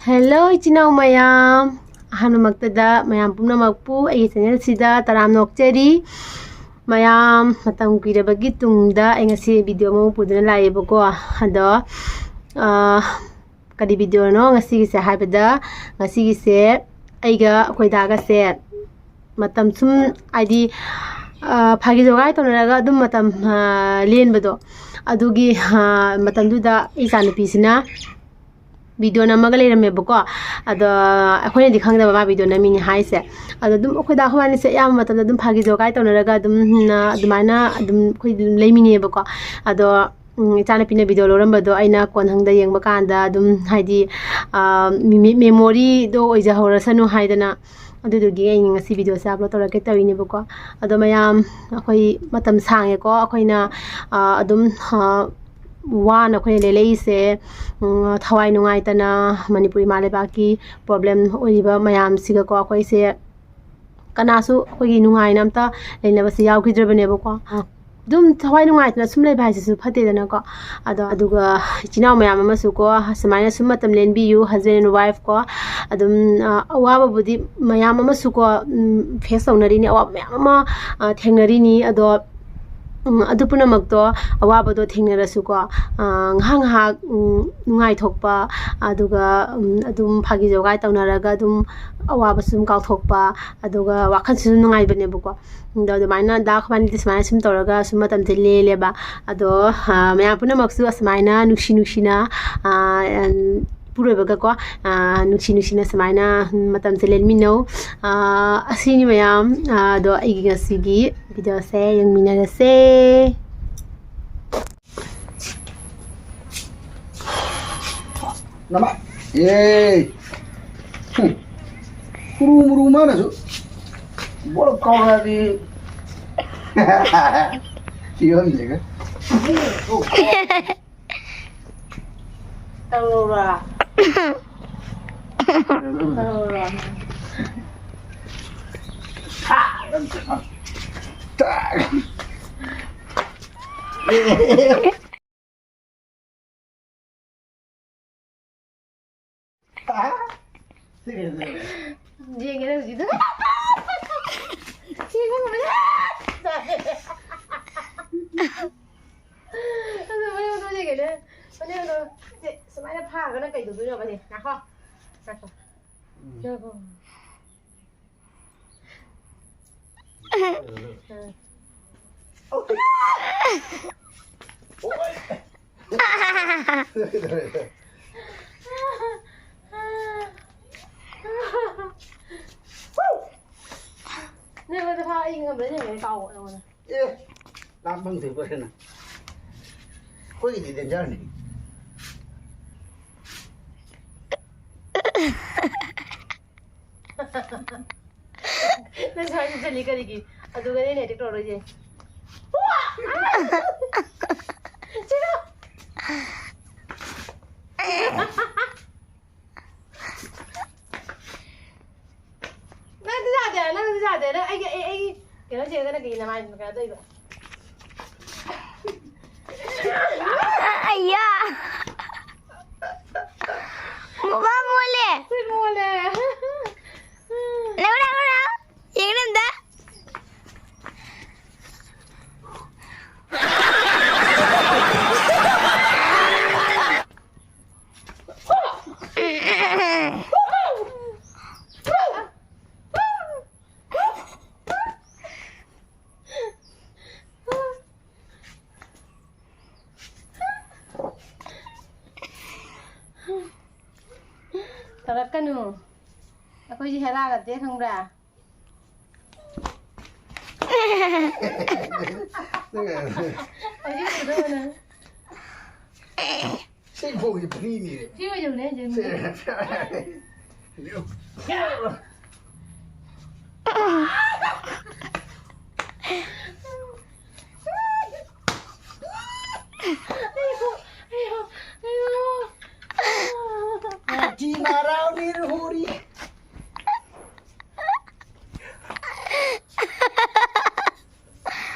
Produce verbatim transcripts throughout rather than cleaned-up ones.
Hello, ꯏꯆꯤꯟ ꯏꯅꯥꯎ ꯃꯌꯥꯝ꯫ ꯑꯍꯥꯟꯕꯃꯛꯇꯗ ꯃꯌꯥꯝ ꯄꯨꯝꯅꯃꯛꯄꯨ ꯑꯩꯒꯤ channelꯁꯤꯗ ꯇꯔꯥꯝꯅ ꯑꯣꯛꯆꯔꯤ꯫ ꯃꯌꯥꯝ, ꯃꯇꯝ ꯀꯨꯏꯔꯕꯒꯤ ꯇꯨꯡꯗ ꯑꯩ ꯉꯁꯤ video ꯑꯃ ꯄꯨꯗꯨꯅ ꯂꯥꯛꯑꯦꯕꯀꯣ꯫ ꯑꯗꯣ, ꯑꯥ, ꯀꯔꯤ videoꯅꯣ ꯉꯁꯤꯒꯤꯁꯦ ꯍꯥꯏꯕꯗ, ꯉꯁꯤꯒꯤꯁꯦ ꯑꯩꯒ ꯑꯩꯈꯣꯏ ꯗꯥꯒꯁꯦ ꯃꯇꯝ ꯁꯨꯝ, ꯍꯥꯏꯗꯤ, ꯑꯥ, ꯐꯥꯒꯤ ꯖꯣꯒꯥꯏ ꯇꯧꯅꯔꯒ ꯑꯗꯨꯝ ꯃꯇꯝ, ꯑꯥ, ꯂꯦꯟꯕꯗꯣ, ꯑꯗꯨꯒꯤ, ꯑꯥ, ꯃꯇꯝꯗꯨꯗ ꯏꯆꯥꯅꯨꯄꯤꯁꯤꯅ video ꯅꯝꯃꯒ ꯂꯩꯔꯝꯃꯦꯕꯀꯣ꯫ ꯑꯗꯣ ꯑꯩꯈꯣꯏꯅꯗꯤ ꯈꯪꯗꯕ ꯃꯥ video ꯅꯝꯃꯤꯅꯦ ꯍꯥꯏꯁꯦ꯫ ꯑꯗꯣ ꯑꯗꯨꯝ ꯑꯩꯈꯣꯏ ꯗꯥ ꯑꯩꯈꯣꯏ ꯃꯥꯅꯤꯁꯦ ꯑꯌꯥꯝꯕ ꯃꯇꯝꯗ ꯑꯗꯨꯝ ꯐꯥꯒꯤ ꯖꯣꯒꯥꯏ ꯇꯧꯅꯔꯒ ꯑꯗꯨꯝ, ꯑꯗꯨꯃꯥꯏꯅ ꯑꯗꯨꯝ ꯑꯩꯈꯣꯏ ꯑꯗꯨꯝ ꯂꯩꯃꯤꯟꯅꯩꯌꯦꯕꯀꯣ꯫ ꯑꯗꯣ, ꯎꯝ, ꯏꯆꯥꯅꯨꯄꯤꯅ video ꯂꯧꯔꯝꯕꯗꯣ ꯑꯩꯅ ꯀꯣꯟꯍꯪꯗ ꯌꯦꯡꯕ ꯀꯥꯟꯗ ꯑꯗꯨꯝ, ꯍꯥꯏꯗꯤ, ꯑꯥ, ꯃꯤ-, memoryꯗꯣ ꯑꯣꯏꯖꯍꯧꯔꯁꯅꯨ ꯍꯥꯏꯗꯅ, ꯑꯗꯨꯗꯨꯒꯤ ꯑꯩ ꯉꯁꯤ videoꯁꯦ upload ꯇꯧꯔꯛꯀꯦ ꯇꯧꯔꯤꯅꯦꯕꯀꯣ꯫ ꯑꯗꯣ ꯃꯌꯥꯝ, ꯑꯩꯈꯣꯏ ꯃꯇꯝ ꯁꯥꯡꯉꯦꯀꯣ ꯑꯩꯈꯣꯏꯅ, ꯑꯥ, ꯑꯗꯨꯝ, ꯑꯥ, ꯋꯥꯅ ꯑꯩꯈꯣꯏꯅ ꯂꯦꯜꯂꯛꯏꯁꯦ꯫ ꯎꯝ, ꯊꯋꯥꯏ ꯅꯨꯡꯉꯥꯏꯇꯅ ꯃꯅꯤꯄꯨꯔ ꯏꯃꯥ ꯂꯩꯕꯥꯛꯀꯤ problem ꯑꯣꯏꯔꯤꯕ ꯃꯌꯥꯝꯁꯤꯒꯀꯣ ꯑꯩꯈꯣꯏꯁꯦ ꯀꯅꯥꯁꯨ ꯑꯩꯈꯣꯏꯒꯤ ꯅꯨꯡꯉꯥꯏꯅ ꯑꯝꯇ ꯂꯩꯅꯕꯁꯦ ꯌꯥꯎꯈꯤꯗ꯭ꯔꯕꯅꯦꯕꯀꯣ꯫ ꯑꯗꯨꯝ ꯊꯋꯥꯏ ꯅꯨꯡꯉꯥꯏꯇꯅ ꯁꯨꯝ ꯂꯩꯕ ꯍꯥꯏꯁꯤꯁꯨ ꯐꯠꯇꯦꯗꯅꯀꯣ꯫ ꯑꯗꯣ ꯑꯗꯨꯒ ꯏꯆꯤꯟ ꯏꯅꯥꯎ ꯃꯌꯥꯝ ꯑꯃꯁꯨ ꯀꯣ, ꯁꯨꯃꯥꯏꯅ ꯁꯨꯝ ꯃꯇꯝ ꯂꯦꯟꯕꯤꯌꯨ, husband and wife ꯀꯣ꯫ ꯑꯗꯨꯝ, ꯑ, ꯑꯋꯥꯕꯕꯨꯗꯤ ꯃꯌꯥꯝ ꯑꯃꯁꯨ ꯀꯣ, ꯎꯝ, face ꯇꯧꯅꯔꯤꯅꯤ, ꯑꯋꯥꯕ ꯃꯌꯥꯝ ꯑꯃ, ꯑ, ꯊꯦꯡꯅꯔꯤꯅꯤ꯫ ꯑꯗꯣ, ꯎꯝ, ꯑꯗꯨ ꯄꯨꯝꯅꯃꯛꯇꯣ, ꯑꯋꯥꯕꯗꯣ ꯊꯦꯡꯅꯔꯁꯨꯀꯣ, ꯑ, ꯉꯥꯏꯍꯥꯛ ꯉꯥꯏꯍꯥꯛ, ꯎꯝ, ꯅꯨꯡꯉꯥꯏꯊꯣꯛꯄ, ꯑꯗꯨꯒ, ꯎꯝ, ꯑꯗꯨꯝ ꯐꯥꯒꯤ ꯖꯣꯒꯥꯏ ꯇꯧꯅꯔꯒ ꯑꯗꯨꯝ ꯑꯋꯥꯕꯁꯨ ꯑꯗꯨꯝ ꯀꯥꯎꯊꯣꯛꯄ, ꯑꯗꯨꯒ ꯋꯥꯈꯜꯁꯨ ꯑꯗꯨꯝ ꯅꯨꯡꯉꯥꯏꯕꯅꯦꯕꯀꯣ꯫ ꯑꯗꯣ ꯑꯗꯨꯃꯥꯏꯅ ꯗꯥ ꯑꯩꯈꯣꯏꯕꯥꯅꯤꯗꯤ ꯁꯨꯃꯥꯏꯅ ꯁꯨꯝ ꯇꯧꯔꯒ ꯁꯨꯝ ꯃꯇꯝꯁꯦ ꯂꯦꯜꯂꯦꯕ꯫ ꯑꯗꯣ, ꯑ, ꯃꯌꯥꯝ ꯄꯨꯝꯅꯃꯛꯁꯨ ꯑꯁꯨꯃꯥꯏꯅ ꯅꯨꯡꯁꯤ ꯅꯨꯡꯁꯤꯅ, ꯑ, ꯏꯄꯨꯔꯣꯏꯕꯒꯀꯣ, ꯑ, ꯅꯨꯡꯁꯤ ꯅꯨꯡꯁꯤꯅ ꯁꯨꯃꯥꯏꯅ ꯃꯇꯝꯁꯦ ꯂꯦꯟꯃꯤꯟꯅꯧ꯫ ꯑ, ꯑꯁꯤꯅꯤ ꯃꯌꯥꯝ꯫ ꯑ, ꯑꯗꯣ ꯑꯩꯒꯤ ꯉꯁꯤꯒꯤ videoꯁꯦ ꯌꯦꯡꯃꯤꯟꯅꯔꯁꯦ꯫ ꯅꯃꯥ-, ꯑꯦ꯫ ꯍꯨꯝ꯫ ꯀꯨꯔꯨ ꯃꯨꯔꯨ ꯃꯥꯅꯁꯨ ꯕꯣꯂꯞ ꯀꯥꯎꯔꯛꯑꯗꯤ꯫ ꯐꯤꯕꯝꯁꯤꯒ꯫ ꯇꯧꯔꯧꯔꯥ? ꯇꯧꯔꯧꯔꯥ? ꯌꯦꯡꯒꯦ ꯍꯧꯖꯤꯛ꯫ ꯁꯤ ꯏꯕꯨꯡꯉꯣ꯫ ꯑꯗꯨ ꯃꯅꯦꯝꯗꯣ ꯌꯦꯡꯒꯦꯅꯦ꯫ ꯃꯅꯦꯝꯗꯣ ꯁꯦ ꯁꯨꯃꯥꯏꯅ ꯐꯥꯔꯒꯅ ꯀꯩꯗꯧꯗꯣꯏꯅꯣꯕ ꯁꯦ? ꯉꯥꯏꯈꯣ꯫ ꯉꯥꯏꯈꯣ꯫ ꯉꯥꯏꯈꯣ꯫ ꯅꯦ, ꯃꯗꯨ ꯐꯥ, ꯑꯩ ꯉꯝꯕ꯭ꯔꯥ ꯌꯦꯡꯒꯦ, ꯀꯥꯎꯕ ꯅꯉꯣꯟꯗ꯫ ꯑꯦ, ꯂꯥꯝ ꯐꯪꯗ꯭ꯔꯤꯕ꯭ꯔꯥ ꯍꯦꯟꯅ? ꯑꯩꯈꯣꯏꯒꯤꯗꯤ ꯗꯦꯟꯖꯔꯅꯤ꯫ ꯅꯪ ꯁ꯭ꯋꯥꯏꯗ ꯆꯠꯂꯤ ꯀꯔꯤꯒꯤ? ꯑꯗꯨꯒꯅꯦ ꯑꯩꯅ ꯑꯦꯇꯦꯛ ꯇꯧꯔꯣꯏꯁꯦ꯫ ꯁꯤꯔꯣ! ꯅꯪꯗꯤ ꯌꯥꯗꯦ, ꯅꯪꯗꯤ ꯌꯥꯗꯦ꯫ ꯅꯪ ꯑꯩꯒꯤ, ꯑꯩ, ꯑꯩꯒꯤ ꯀꯩꯅꯣ ꯆꯦꯔꯒꯅ ꯀꯩ ꯅꯃꯥꯏ ꯀꯩꯅꯣ ꯇꯧꯔꯤꯕ? ꯑꯌꯥ! ꯃꯨꯕꯥ ꯃꯣꯜꯂꯦ꯫ ꯁꯤ ꯃꯣꯜꯂꯦ꯫ ꯂꯧꯔꯥ, ꯂꯧꯔꯥ꯫ ꯌꯦꯡꯉꯨꯅꯦ ꯑꯝꯇ꯫ ꯇꯧꯔꯛꯀꯅꯨ꯫ ꯑꯩꯈꯣꯏꯁꯦ ꯍꯦꯔꯥ ꯅꯠꯇꯦ, ꯈꯪꯕ꯭ꯔꯥ? ꯍꯧꯖꯤꯛ ꯎꯗꯧꯕ ꯅꯪ꯫ ꯁꯤ ꯈꯣꯡꯁꯦ free ꯅꯤꯅꯦ꯫ Free ꯑꯣꯏꯖꯕꯅꯦ, ꯍꯧꯖꯤꯛ꯫ ꯁꯦ꯫ ꯃꯥꯊꯤ ꯃꯥꯔꯥꯎꯅꯤ ꯍꯣꯔꯤ꯫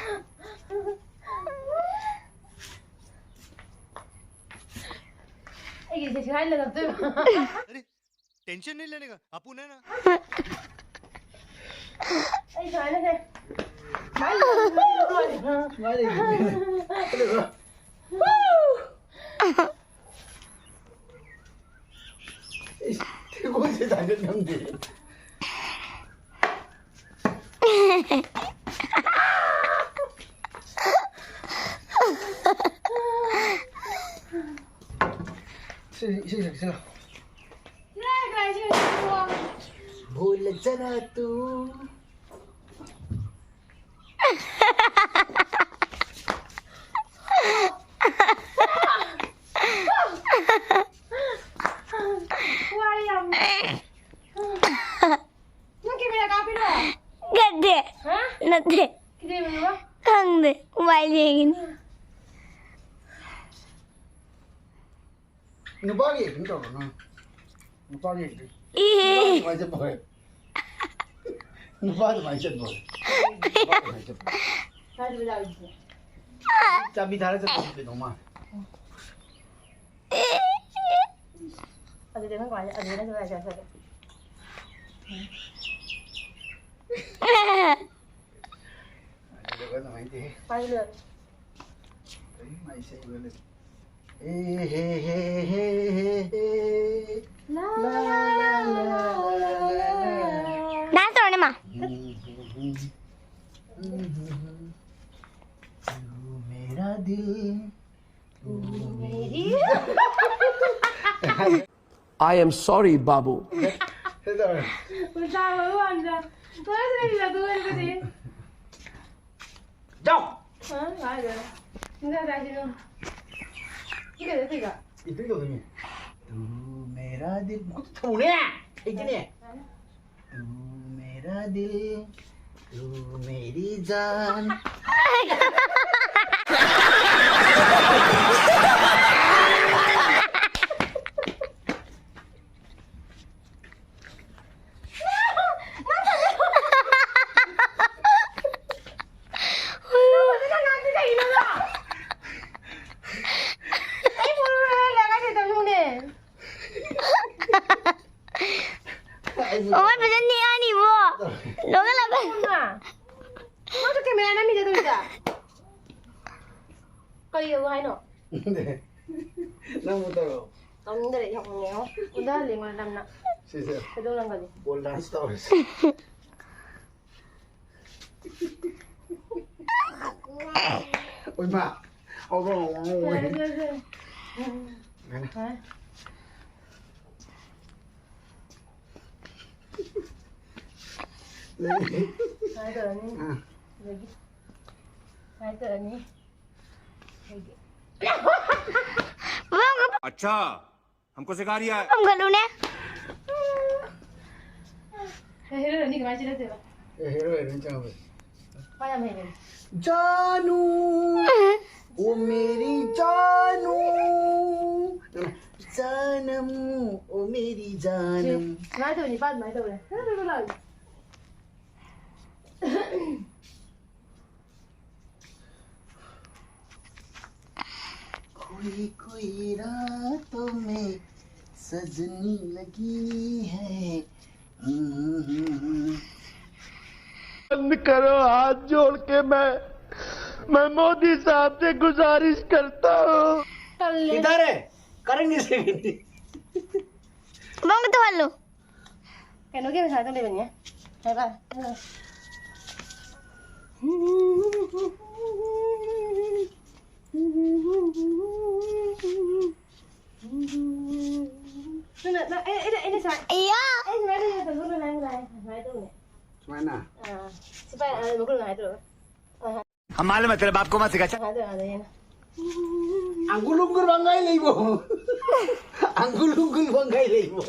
ꯑꯩꯒꯤꯁꯦ ꯁꯤ ꯍꯥꯏꯅ ꯅꯞꯇꯣꯏꯕ꯫ टेंशन नहीं लेने का, अपन है ना। ꯑꯩ ꯁꯨꯃꯥꯏꯅ ꯁꯦ꯫ ꯊꯦꯡꯒꯣꯜꯁꯦ ꯊꯥꯡꯒꯠ ꯉꯝꯗꯦ꯫ ꯁꯤ ꯏꯁꯩ ꯁꯛꯁꯤꯔꯣ? ꯚꯨꯜ ꯖꯔꯥ ꯇꯨ꯫ ꯋꯥꯏ ꯌꯥꯝ꯫ ꯅꯪ ꯀꯦꯃꯦꯔꯥ ꯀꯥꯞꯄꯤꯔꯣ? ꯅꯠꯇꯦ꯫ ꯍꯥ? ꯅꯠꯇꯦ꯫ ꯀꯩꯗꯧꯔꯤꯅꯣꯕ? ꯈꯪꯗꯦ꯫ ꯀꯃꯥꯏꯅ ꯌꯦꯡꯒꯅꯤ? ꯅꯨꯄꯥꯒꯤ ꯑꯦꯛꯇꯤꯡ ꯇꯧꯔꯣ ꯅꯪ꯫ ꯅꯨꯄꯥꯒꯤ ꯑꯦꯛꯇꯤꯡ꯫ ꯏ꯫ ꯅꯨꯄꯥ ꯑꯗꯨꯃꯥꯏꯅ ꯆꯠꯄ ꯍꯣꯏ꯫ ꯅꯨꯄꯥ ꯑꯗꯨꯃꯥꯏꯅ ꯆꯠꯄ ꯍꯣꯏ꯫ ꯅꯨꯄꯥ ꯑꯗꯨꯃꯥꯏꯅ ꯆꯠꯄ ꯍꯣꯏ꯫ ꯆꯥꯕꯤ ꯊꯥꯔ ꯆꯠꯄ ꯀꯩꯅꯣ ꯃꯥ꯫ ꯑꯗꯨꯗꯤ ꯅꯪ ꯀꯃꯥꯏꯅ ꯑꯗꯨꯗꯤ ꯅꯪ ꯀꯃꯥꯏꯅ ꯆꯠꯀꯦ? ꯑꯗꯨꯒ ꯑꯗꯨꯃꯥꯏꯅ ꯇꯧ꯫ ꯄꯥꯏꯔꯣ꯫ ꯑꯩ ꯃꯥꯏ ꯁꯦ ꯎꯔ ꯂꯩ꯫ ꯑꯦ ꯍꯦ ꯍꯦ ꯍꯦ ꯍꯦ ꯍꯦ꯫ ꯂꯥ ꯂꯥ ꯂꯥ ꯂꯥ ꯂꯥ ꯂꯥ꯫ ꯗꯥꯟꯁ ꯇꯧꯔꯅꯦ ꯃꯥ꯫ तू मेरा दिल, तू मेरी। I am sorry, Babu. ꯀꯩꯗꯧꯔꯦ? ꯎꯜꯇꯥ ꯍꯣꯏ ꯋꯥꯟꯗ꯫ ꯀꯣꯏꯁꯨ ꯂꯩꯁꯤꯜꯂ ꯑꯗꯨ ꯑꯣꯏꯔꯒꯗꯤ꯫ ꯌꯥꯎ! ꯍꯥ? ꯀꯥꯏꯗ? ꯁꯤꯡꯖꯥ ꯆꯥꯁꯤꯔꯣ? ꯁꯤ ꯀꯩꯗ ꯇꯧꯏꯕ? ꯏꯇꯩ ꯇꯧꯗꯣꯏꯅꯦ꯫ तू मेरा दिल꯫ ꯃꯈꯨꯠꯇ ꯊꯝꯃꯨꯅꯦ! ꯍꯩꯇꯦꯅꯦ꯫ तू मेरा दिल, तू मेरी जान। ꯑꯣ, ꯐꯖꯅ ꯅꯤꯛꯑꯅꯤꯕꯣ꯫ ꯂꯣꯡꯉ ꯂꯥꯛꯀꯅꯨ꯫ ꯅꯪꯁꯨ ꯀꯦꯃꯦꯔꯥ ꯅꯝꯃꯤꯗ ꯇꯧꯔꯤꯗ꯫ ꯀꯔꯤ ꯌꯦꯡꯉꯣ ꯍꯥꯏꯅꯣ? ꯅꯪꯕꯨ ꯇꯧꯔꯣ꯫ ꯇꯧꯅꯤꯡꯗꯔꯦ, ꯌꯥꯝ ꯌꯦꯡꯉꯣ꯫ ꯎꯗ ꯂꯦꯡꯉꯣ ꯅꯝꯅ꯫ ꯁꯤꯁꯦ꯫ ꯀꯩꯗꯧ ꯅꯪꯒꯅꯤ? ꯄꯣꯜ ꯗꯥꯟꯁ ꯇꯧꯔꯁꯤ꯫ ꯑꯣꯏꯃꯥ꯫ ꯍꯧꯔꯣ, ꯍꯧꯔꯣ, ꯍꯧꯔꯣ꯫ ꯌꯥꯔꯦ, ꯌꯥꯔꯦ, ꯌꯥꯔꯦ꯫ ꯌꯥꯔꯦ꯫ ꯌꯥꯔꯦ꯫ ꯂꯩ꯫ ꯁꯨꯃꯥꯏꯅ ꯇꯧꯔꯅꯤ꯫ ꯑꯥ꯫ ꯑꯗꯒꯤ ꯁꯨꯃꯥꯏꯅ ꯇꯧꯔꯅꯤ꯫ ꯑꯗꯒꯤ अच्छा, हमको सिखा रिया है। ꯐꯝꯒꯠꯂꯨꯅꯦ꯫ ꯍꯦꯔꯣ ꯑꯅꯤ ꯀꯃꯥꯏꯅ ꯆꯦꯜꯂꯛꯇꯣꯏꯕ? ꯑꯦ, ꯍꯦꯔꯣ ꯍꯦꯔꯣꯏꯟ ꯆꯪꯉꯛꯄ꯫ ꯃꯥ ꯌꯥꯝ ꯍꯩꯕꯅꯦ꯫ जानू, ओ मेरी जानू, जानम, ओ मेरी जानम। ꯁꯤ, ꯁꯨꯃꯥꯏꯅ ꯇꯧꯅꯤ, ꯄꯥ ꯑꯗꯨꯃꯥꯏꯅ ꯇꯧꯔꯦ꯫ ꯈꯔ ꯈꯔ ꯂꯥꯎ꯫ कोई कोई रातों में सजनी लगी है। बंद करो, हाथ जोड़ के मैं, मैं मोदी साहब से गुजारिश करता हूँ। ꯇꯜꯂꯦ꯫ किधर है? करेंगे सेकंड। ꯃꯃꯤꯠꯇꯣ ꯍꯜꯂꯨ꯫ ꯀꯩꯅꯣꯒꯤ ꯄꯩꯁꯥꯗꯣ ꯂꯩꯕꯅꯦ꯫ ꯍꯥꯏꯕ꯫ ꯅꯪꯅ, ꯅꯪ, ꯑꯩ, ꯑꯩꯅ, ꯑꯩꯅ ꯁꯨꯃꯥꯏ-, ꯑꯩꯌꯥ! ꯑꯩ ꯁꯨꯃꯥꯏꯅ ꯇꯧꯕꯗꯣ ꯅꯪ ꯁꯨꯃꯥꯏꯅ ꯇꯧꯕꯅꯦ꯫ ꯁꯨꯃꯥꯏꯅ? ꯑꯥ, ꯁꯤ ꯄꯥꯏ, ꯑꯥ, ꯃꯈꯨꯠ ꯅꯨꯡꯉꯥꯏꯇ꯭ꯔꯣ? ꯑꯥ꯫ हम मालूम है तेरे बाप को मत सिखा। ꯁꯨꯃꯥꯏꯅ ꯇꯧꯔꯀꯥꯟꯗ ꯍꯦꯟꯅ꯫ ꯑꯪꯒꯨꯜ ꯎꯪꯒꯨꯜ ꯋꯥꯡꯒꯥꯏ ꯂꯩꯕꯣ꯫ ꯑꯪꯒꯨꯜ ꯎꯪꯒꯨꯜ ꯋꯥꯡꯒꯥꯏ ꯂꯩꯕꯣ꯫